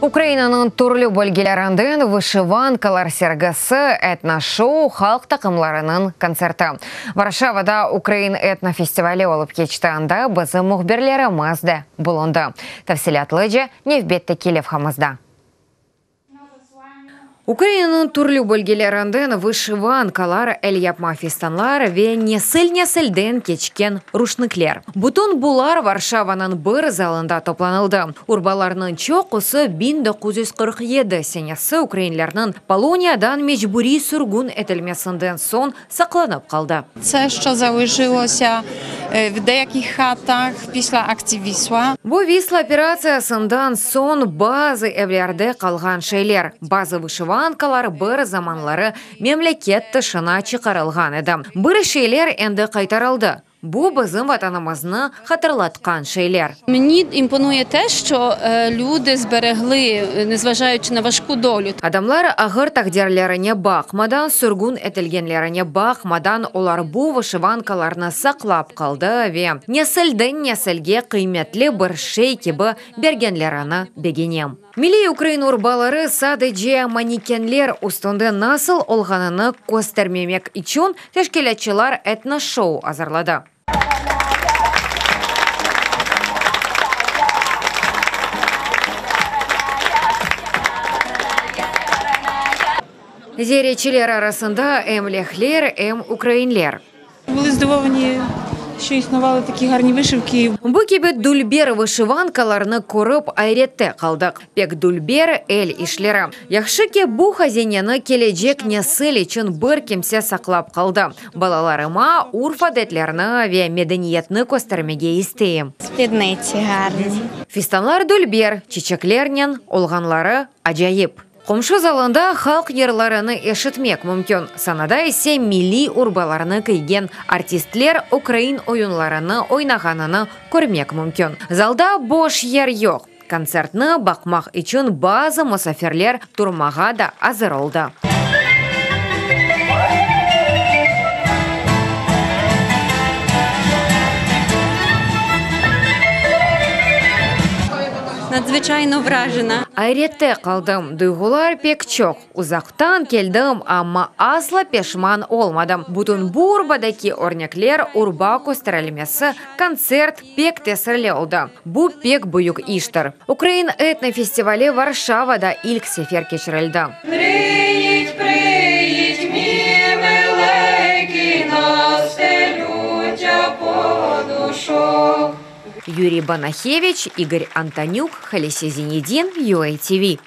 Ukrainanıñ türlü bölgelerinden vışivankalar sergisi, etno-şou, halq taqımlarınıñ kontserti. Varşavada ukrain etno-festivali olıp keçti, anda bizim mühbirlerimiz de bulundı. Tafsilâtlıca nevbetteki levhamızda. Ukrainanıñ türlü bölgelerinden vışivankalar, elyapma fistanlar ve nesil-nesilden keçken ruşnıkler. Bütün bular Varşavanıñ bir zalında toplanıldı. Urbalarnıñ çoqusı 1947 senesi ukrainlerniñ Poloniyadan mecburiy sürgün etilmesinden soñ saqlanıp qaldı. Це, що залишилося в деяких хатах після акції Вісла. Bu Visla operatsiyasından soñ bazı evlerde qalğan şeyler. Bazı vışivankalar bir zamanları memleket tışına çıqarılğan edi. Bir şeyler endi qaytarıldı. Bu bizim Vatanımıznı hatırlatqan şeyler. Meni imponує те, що люди зберегли, незважаючи на важку долю. Adamlar ağır taqdirlerine baqmadan, sürgün etilgenlerine baqmadan, olar bu vışivankalarnı saqlap qaldı ve nesilden nesilge qıymetli bir şey kibi bergenlerini begenem. Milliy ukrain urbaları sadece manekenler üstünde nasıl olğanını köstermemek içün teşkilâtçılar etno-şou azırladı. Ziyaretçiler arasında em lehler, em ukrainler. Були здивовані, що існували такі гарні вишивки. Bu kibi dülber vışivankalarnı körip ayrette qaldıq. Pek dülber el işleri. Yahşı ki, bu hazineni kelecek nesil içün bir kimse saqlap qaldı. Balalarıma urf-adetlerni ve medeniyetni köstermege isteyim. Spidnitsi garni. Fistanlar dülber, çiçeklernen olğanları acayip. Qomşu zalında halq yırlarını eşitmek mümkün, sanada ise milliy urbalarnı kiygen artistler ukrain oyunlarını oynağanını körmek mümkün. Zalda boş yer yoq, kontsertni baqmaq içün bazı musafirler turmağa da azır oldı. Надзвичайно вражена. Ayrette qaldım, duyğular pek çoq. Uzaqtan keldim, amma asla peşman olmadım. Bütün bu urbadaki örnekler, urba kösterilmesi, kontsert pek tesirli oldı. Bu pek büyük iştir. Ukrain etno festivali Varşavada ilk sefer keçirildi. Приїдь, приїдь, мій миленький, настелютя подушок. Yuriy Banaheviç, İgor Antonük, Halise Zinedin, UATV.